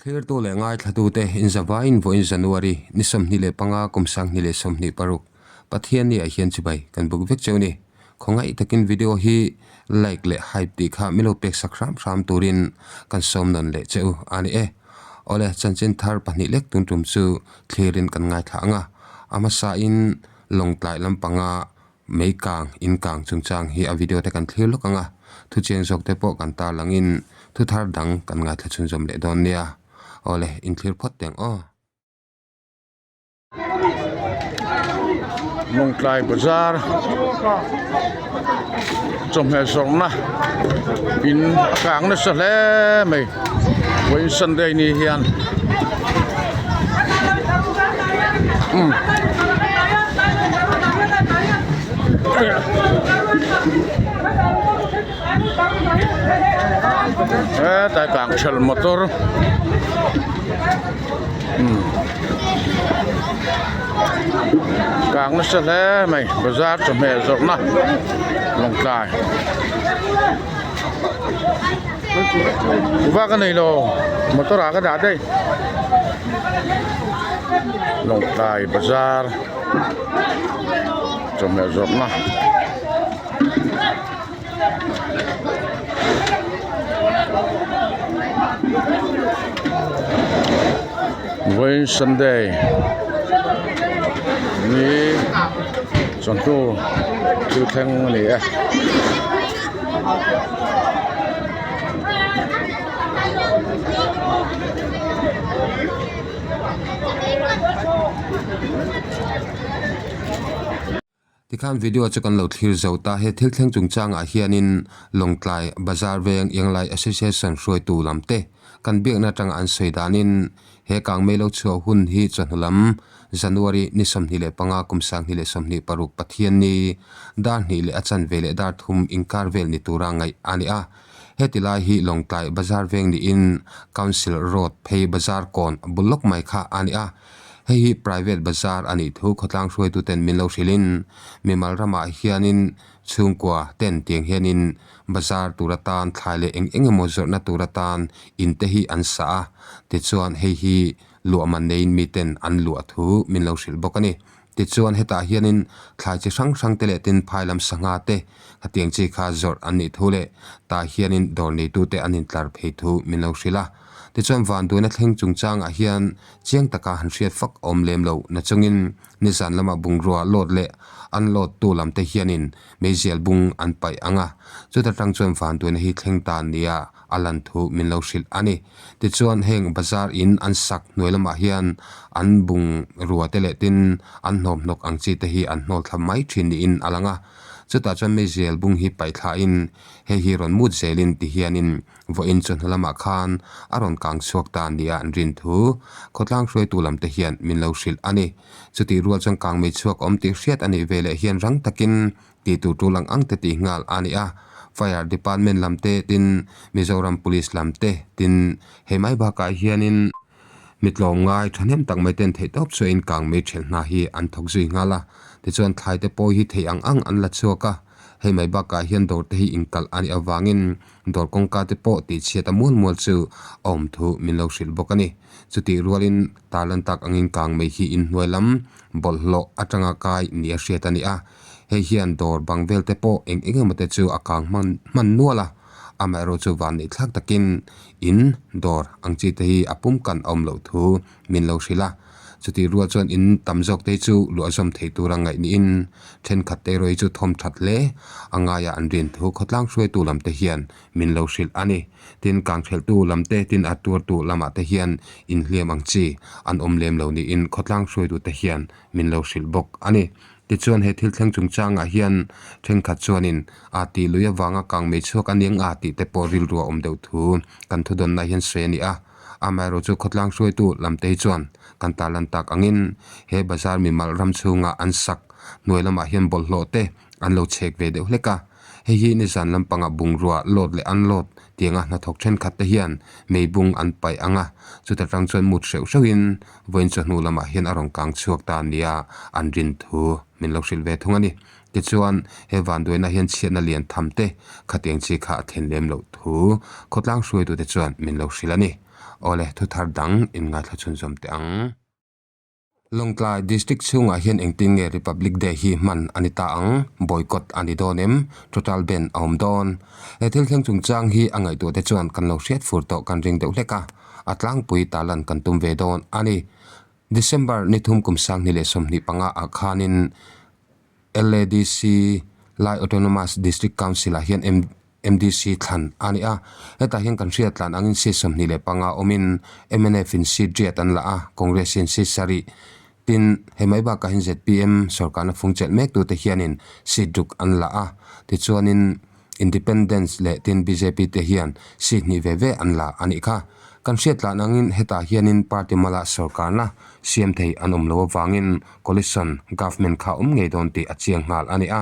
Thlirtu leh ngaithlatute inzavaiin vawiin January ni 25 kum 2026 Pathianni ah hian chibai kan buk vek cheu ni. Khawngaih takin video hi like leh hype tih kha min lo pek sak hram hram turin kan sawm nawn leh che u a ni e. Awle chanchin thar pahnih lek tun tum chu thlirin kan ngaithla ang a, a hmasain Lawngtlai lampanga Mei kang, in kang chungchang hi a video te kan thlir lawk ang a, thu chiang zawk te pawh kan tarlangin thu thar dang kan ngaithla chhunzawm leh dawn nia. Awle, in thlir phawt teh ang aw. Lawngtlai bazar chawhmeh zawrhna in a kang nasa hle mai vawiin sunday ni hian. Hetlai kang hrelh motor kang nasa hle mai bazar chawhmeh zawrhna lawngtlai vak a neilo motor ah ka dah daih. Lawngtlai bazar chawhmeh zawrhna vawiin sunday ni chawhnu thil thleng a ni e. Tikhan video chu kan lo thlir zo ta, he thil thleng chungchangah hianin Lawngtlai Bazar Veng Ianglai Association hruaitu lam te kan biakna atanga an sawi danin he kangmei lo chhuah hun hi chawhnu lam January ni 25 kum 2026 Pathianni dar hnih leh a chanve leh dar thum inkar vel ni tura ngaih a ni a. Heti lai hi Lawngtlai Bazar veng niin Council Road phei bazar kawn bul lawk mai kha a ni a. Hei hi private bazar a nih thu khawtlang hruaituten min lo hrilhin mimal ramah hianin chhungkua ten tiang hianin bazar tur atan thlai leh eng eng emaw zawrhna tur atan in te hi an sa a. Tichuan hei hi luahman neiin miten an luah thu min lo hrilh bawk a ni. Tichuan hetah hianin thlai chi hrang hrang te leh tin phai lam sangha te hetiang chi kha zawrh an nih thu leh tah hianin dawr neitute an intlar phei thu min lo hrilh a. Tichuan vanduaina thleng chungchangah hian chiang taka han hriat fak a awm lem lo nachungin nizan lama bungrua load leh unload tu lam te hianin meizial bung an paih ang a, chuta tang chuan vanduaina hi thleng ta nia a lan thu min lo hrilh a ni. Tichuan heng bazar in an sak hnuai lamah hian an bungrua te leh tin an hnawmhnawk ang chi te hi an hnawl thla mai thin niin a lang a. Chutah chuan meizial bung hi paih thlain hei hi rawn mut zelin ti hianin vawiin chawhnu lamah khan a rawn kang chhuak ta nia an rin thu khawtlang hruaitu lam te hian min lo hrilh a ni. Chutih rual chuan kang mei chhuak awm tih hriat a nih veleh hian rang takin tih tur tul ang ang te tih nghal a ni a, Fire Department lam te tin Mizoram Police lam te tin hei mai bakah hianin mi tlawmngai thahnem tak mai ten theihtawp chuain kang mei ṭhelh hna hi an thawk zui nghal a, tichuan thlai te pawh hi theih ang ang an la chhuak a, hei mai bakah hian dawr te hi inkalh a nih avangin dawr kawngka te pawh tihchhiat a mual mual chu a awm thu min lo hrilh bawk a ni. Chutih rualin tarlan tak angin kang mei hi inhnuai lam bawlhhlawh atanga kai nia hriat a ni a. Hei hian dawr bang vel te pawh eng eng emaw te chu a kang hman hman nual a, amaherawh chu van neih thlak takin in dawr ang chi te hi a pum kan a awm loh thu min lo hrilh a. Chutih rual chuan in tam zawk te chu luahzawm thei tura ngaih niin thenkhat te erawh hi chu thawm that hle a ngaia an rin thu khawtlang hruaitu lam te hian min lo hrilh a ni. Tin, kangthelhtu lam te, tin a tuartu lamah te hian inhliam ang chi an awm lem lo niin khawtlang hruaitu te hian min lo hrilh bawk a ni. Tichuan he thil thleng chungchangah hian thenkhat chuanin a tih lui avanga kang mei chhuak a niang a tih te pawh rilru a awm deuh thu kan thudawnna hian sawi a ni a. Amaherawhchu chu khawtlang hruaitu lam te hi chuan kan tarlan tak angin he bazar mimal ram chhunga an sak hnuai lamah hian bawlhhlawh te an lo chhek ve deuh hlek a. Hei hi nizan lampangah bungrua load leh unload tianga hnathawk thenkhat te hian mei bung an paih ang a, chuta tang chuan mut hreuh hreuhin vawiin chawhnu lamah hian a rawn kang chhuak ta nia an rin thu min lo hrilh ve thung a ni. Tichuan, he vanduaina hian chhiatna lian tham te khatiang chi kha a thlen lem loh thu khawtlang hruaitute chuan min lo hrilh a ni. Awle, thu thar dang in ngaithla chhunzawm teh ang. Lawngtlai District chhungah hian engtin nge Republic Day hi hman a ni ta ang? Boycott a ni dawn em? Total ban a awm dawn? He thil thleng chungchang hi a ngaihtuah te chuan kan lo hriat fur tawh kan ring deuh hlek a, a tlangpui tarlan kan tum ve dawn a ni. December ni thum kum sanghnih leh 25 ah khanin LADC, Lai Autonomous District Council ah hian MDC thlan a ni a. Hetah hian kan hriat tlan angin seat 25 awmin mnf in seat riat an la a, Congress in seat sarih. Tin, hei mai bakah hian zpm sorkarna fung chelh mek tute hianin seat ruk an la a. Tichuanin Independence leh tin bjp te hian seat hnih ve ve an la a nih kha. Kan hriat tlan angin hetah hianin party mala sorkarna siam thei an awm lo avangin coalition government kha awm ngei dawn tih a chiang nghal a ni a.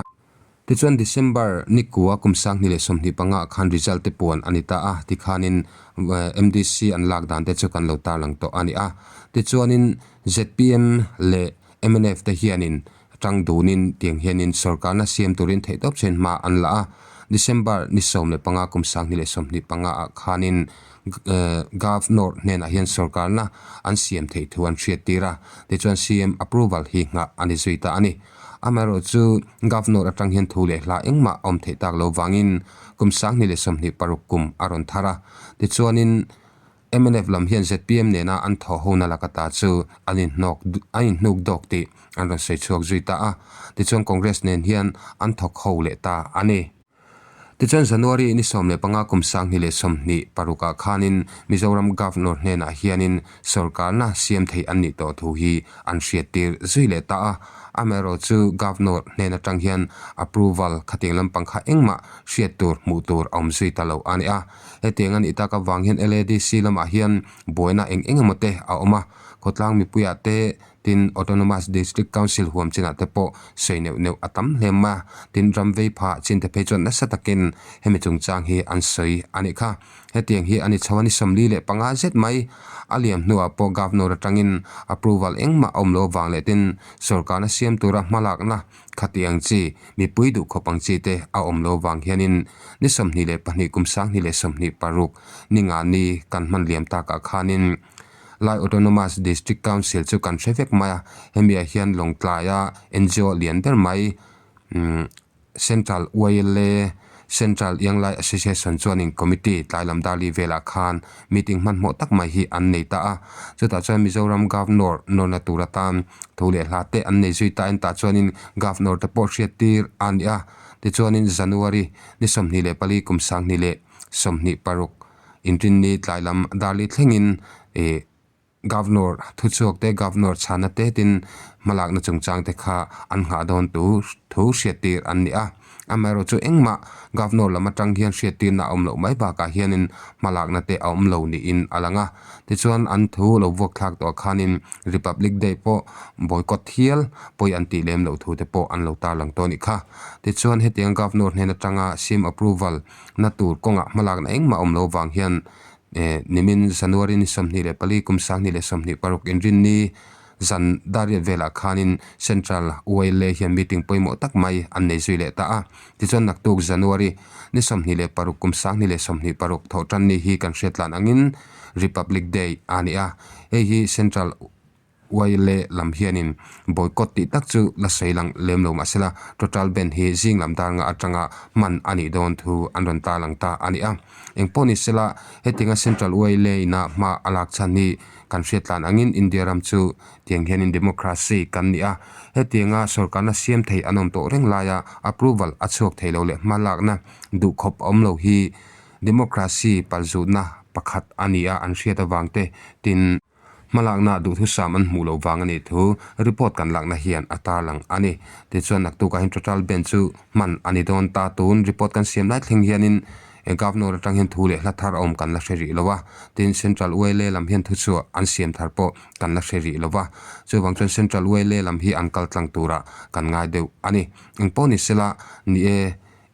Tichuan December ni kua kum 2025 ah khan result te puan a ni ta a, tikhanin MDC an lak dan te chu kan lo tarlang tawh a ni a. Tichuanin zpm leh mnf te hianin tang dunin tiang hianin sorkarna siam turin theihtawp chen hma an la a. December ni 15 kum 2025 ah khanin Governor hnenah hian sorkarna an siam theih thu an hriattir a, tichuan CM approval hi nghah a ni zui ta a ni. Amaherawhchu, Governor atang hian thu leh hla engmah a awm theih tak lo vangin kum 2026 kum a rawn thar a. Tichuanin, mnf lam hian zpm nena an thawh hona laka ta chu an inhnawk an inhnuk dawk tih an rawn sawi chhuak zui ta a. Tichuan, Congress nen hian an thawk ho leh ta a ni. Tichuan January ni 15 kum 2026 ah khanin Mizoram Governor hnenah hianin sorkarna siam thei an nih tawh thu hi an hriattir zui leh ta a. Amaherawhchu Governor hnen atang hian approval khatiang lampang kha engmah hriat tur hmuh tur a awm zui ta lo a ni a. Hetiang a nih tak avang hian LADC lamah hian buaina eng eng emaw te a awm a, khawtlang mipuiah te Tin, Autonomous District Council huam chinah te pawh sawi neuh neuh a tam hle mai a, tin ram vei phah chin te phei chuan nasa takin hemi chungchang hi an sawi a nih kha. Hetiang hi a ni chho a ni 45 zet mai. A liam hnuah pawh Governor atangin approval engmah a awm lo avang leh tin sorkarna siam tura hmalakna khatiang chi mipui duh khawp ang chi te a awm lo avang hianin ni 22 kum 2026 ni nga ni kan hman liam takah khanin Lai Autonomous District Council chu kan hre vek mai a, hemi ah hian Lawngtlaia ngo lian ber mai umm Central YLA Central Young Lai Association chuanin committee tlai lam darli velah khan meeting hmanhmawh tak mai hi an nei ta a, chutah chuan Mizoram Governor nawrna tur atan thu leh hla te an nei zui ta a, entah chuanin Governor te pawh hriat tir a ni a, tichuanin January ni 24 kum 2026 Inrinni tlai lam darli thlengin ih Governor thuchhuak te Governor chhana te tin hmalakna chungchang te kha an nghah dawn tu thu hriattir an ni a. Amaherawhchu chu engmah Governor lam atang hian hriattirna a awm loh mai bakah hianin hmalakna te a awm lo niin a lang a. Tichuan an thu lo vuak thlak tawh khanin Republic Day pawh boycott hial pawi an tih lem loh thu te pawh an lo tarlang tawh a nih kha. Tichuan hetiang Governor hnen atanga sim approval na tur kawngah hmalakna engmah awm lo vang hian eh nimin January ni 24 kum 2026 inrinni zan dariat velah khanin Central YLA hian meeting pawimawh tak mai an nei zui leh ta a. Tichuan naktuk January ni 26 kum 2026 thawh tan ni hi kan hriat tlan angin Republic Day a ni a, hei hi Central YLA lam hianin boycott tih tak chu la sawi lang lem lo mahsela total ban hi zing lam dar nga atanga hman a nih dawn thu an rawn tarlang ta a ni a. Engpawh ni sela hetianga Central YLA ina hma a lak chhan hi kan hriat tlan angin India ram chu tiang hianin democracy kan ni a, hetianga sorkarna siam thei an awm tawh reng laia approval a chhuak thei lo leh hma lakna duhkhawp a awm lo hi democracy palzutna pakhat a ni a an hriat avang te tin. Hmalakna duhthusam an hmuh loh vang a nih thu report kan lakna hian a tarlang a ni. Tichuan naktukah hian total ban chu hman a ni dawn ta. Tun report kan siam lai thleng hianin Governor atang hian thu leh hla thar a awm kan la hre rih lo a. Tin, Central YLA lam hian thuchhuah an siam thar pawh kan la hre rih lo va. Chuvang chuan Central YLA lam hi an kal tlang turah kan ngai deuh a ni. Engpawh ni sela ni e.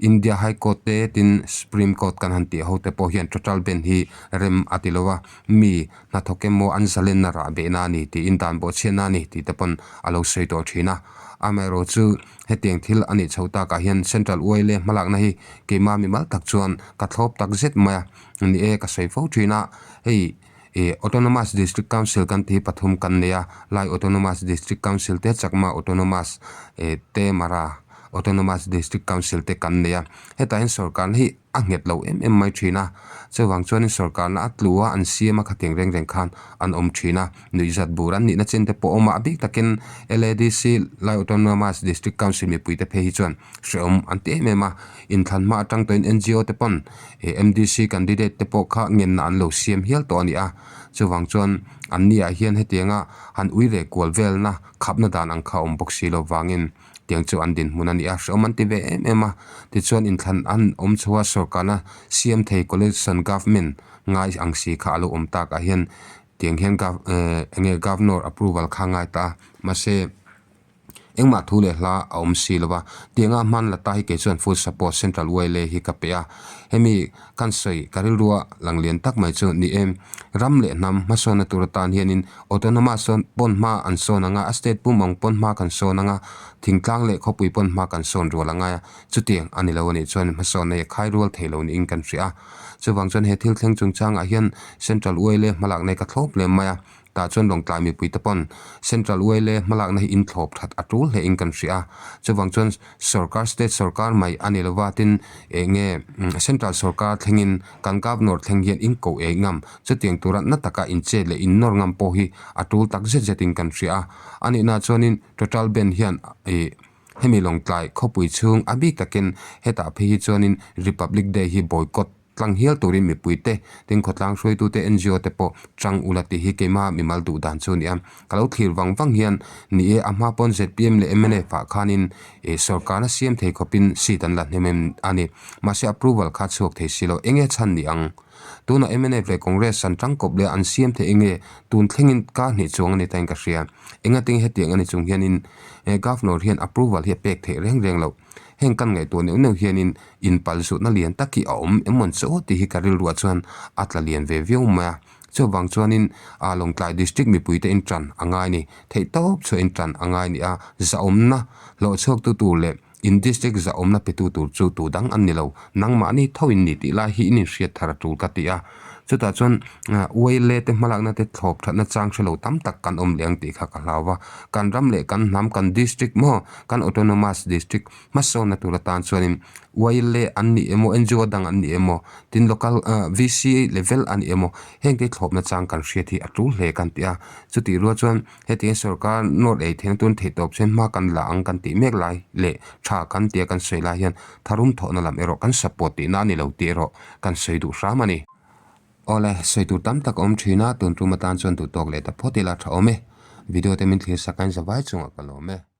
India High Court te tin Supreme Court kan han tih ho te pawh hian total ban hi rem a ti lo a, mi hnathawk emaw an zalenna rah behna a ni tiin dan bawhchhiatna a ni tih te pawn a lo sawi tawh thin a. Amaherawhchu hetiang thil a nih chho takah hian Central YLA hmalakna hi keimah mimal tak chuan ka thlawp tak zet mai a, ni e ka sawi fo thin a, hei. Ih Autonomous District Council kan tih hi pathum kan nei a, Lai Autonomous District Council te, Chakma Autonomous eh te, Mara Autonomous District Council te kan nei a. Hetah hian sorkarna hi a nghet lo em em mai thin a, chuvang chuanin sorkarna a tlu a, an siam a khatiang reng reng khan an awm thin a, nuihzat bur an nihna chin te pawh a awm a, a bik takin LADC, Lai Autonomous District Council mipuite phei hi chuan hrehawm an ti em em a, inthlan hma atang tawhin NGO te pawn eh MDC candidate te pawh kha ngenna an lo siam hial tawh a ni a, chuvang chuan an ni ah hian hetianga han ui leh kual velna khapna dan ang kha a awm bawk si lo vangin tiang chu an dinhmun a ni a, hrehawm an ti ve em em a, tichuan inthlan an awm chho a sorkarna siam thei coalition government ngai ang si kha a lo awm tak ah hian tiang hian gov eh enge governor approval kha a ngai ta a, mahse. Engmah thu leh hla a awm si lo va, tianga hman la ta hi kei chuan full support Central YLA hi ka pe a. Hemi kan sawi ka rilrua lang lian tak mai chu ni em, ram leh hnam hmasawnna tur atan hianin autonomous sawn pawn hma an sawn ang a, a state pum ang pawn hma kan sawn ang a, thingtlang leh khawpui pawn hma kan sawn rual ang a, chutiang a ni lo a nih chuan hmasawnna hi a khai rual thei lo niin kan hria a. Chuvang chuan he thil thleng chungchangah hian Central YLA hmalakna hi ka thlawp lem mai a. Tah chuan Lawngtlai mipuite pawn Central YLA hmalakna hi inthlawp that a tul hlein kan hria a. Chuvang chuan sorkar state sorkar mai a ni lova tin eng nge Central sorkar thlengin kan Governor thleng hian in koh ei ngam chutiang tura na taka inchet leh innawr ngam pawh hi a tul tak zet zetin kan hria a. A nihna chuanin Total Ban hian ih hemi Lawngtlai khawpui chhung a bik takin hetah phei hi chuanin Republic Day hi boycott Tlang hial turin mipuite, tin khawtlang hruaitute, NGO te pawh tang ula tih hi keimah mimal duh dan chu a ni a. Ka lo thlir vang vang hian ni e, a hma pawn zpm leh mnf ah khanin ih sorkarna siam thei khawpin seat an la hnem em a ni. Mahse approval kha chhuak thei si lo, enge chhan ni ang? Tunah mnf leh Congress an tang kawp leh an siam thei enge tun thlengin kar hnih chuang a ni ta in ka hria. Engatinge hetiang a ni chung hianin Governor hian approval hi a pek theih reng reng loh. Heng kan ngaihtuah neuh neuh hianin inpalzutna lian tak hi a awm emawn chu tih hi ka rilruah chuan a tla lian ve viau mai a. Chuvang chuanin aa Lawngtlai District mipuite in tan a ngai ni, theih tawp chhuah in tan a ngai ni a, zahawmna hlawhchhuaktu tur leh in district zahawmna petu tur chu tu dang an ni lo, nangmahni tho in ni tih lai hi in inhriat thar a tul ka ti a. Chutah chuan Uaile te hmalakna te thlawp thatna chang hre lo tam tak kan awm leh ang tih kha ka hlau va. Kan ram leh kan hnam, kan district maw, kan autonomous district hmasawnna tur atan chuanin Uaile an ni emaw, NGO dang an ni emaw, tin local VC level a ni emaw, hengte thlawpna chang kan hriat hi a tul hle kan ti a. Chutih rual chuan hetiang sorkar nawr ei theihna tun theihtawp chuan hma kan la ang kan tih mek lai leh tha kan tia kan sawi lai hian tharum thawhna lam erawh kan support tihna a ni lo tih erawh Kan sawi duh hram a ni. Awle, sawi tur tam tak a awm thin a, tun tum atan chuan duh tawk leh ta phawt ila tha awm e. Video te min thlir sak a in zavai chungah ka lawm e.